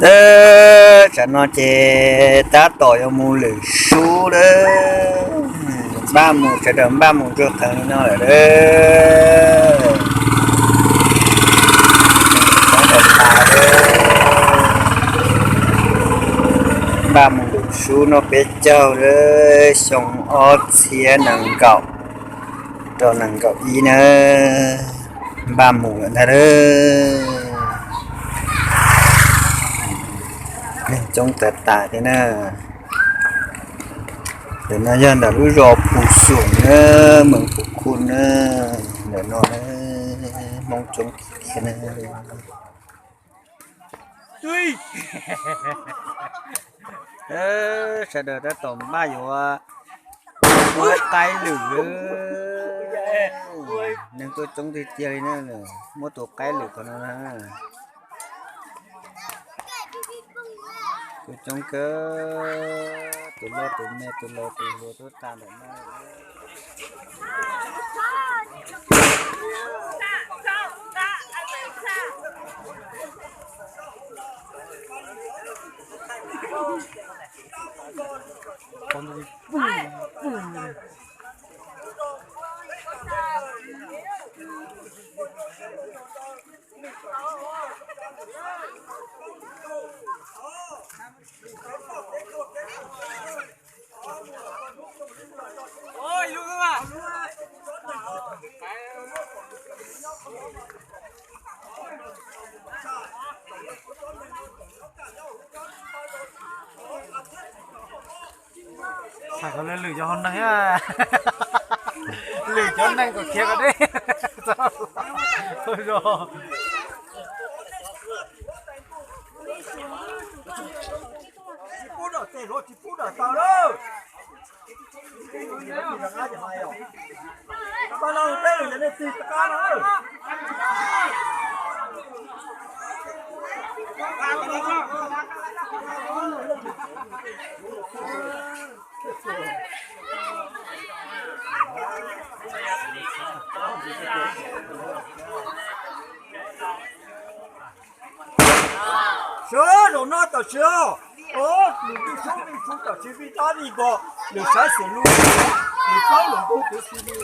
Tsam no ces tab tom yuav mus lwm sub lawm. Npaj mus, sawv daws npaj mus tsuag qees li no lawm. Npaj mus lwm sub noj peb caug, xyoo ob txhiab nees nkaum rau nees nkaum ib na. Npaj mus lawm ntag. Neeg coob tas tas thiab na. Ntawm no yog ntawm lub zos Phu Xum na, mees Phu Khu na. Ntawm no na, Hmoob coob tiag na. Sawv daws tab tom npaj yuav ua qaib lwm. Neeg tuaj coob tiag tiag li na, muab tus qaib lwm qhov no na. Tuaj coob kawg, tus loj tus me tus laus tus hluas tuaj tag ntawm no. Txhais kom lwm cov hauv neeg, lwm cov neeg kom khiav kom deb. Sawv zaum no tam sim no, lwm lub sub lwm sub tam sim vij dab vij npog, lwm saib xws lub, lwm plaub lwm ntug twv xws li.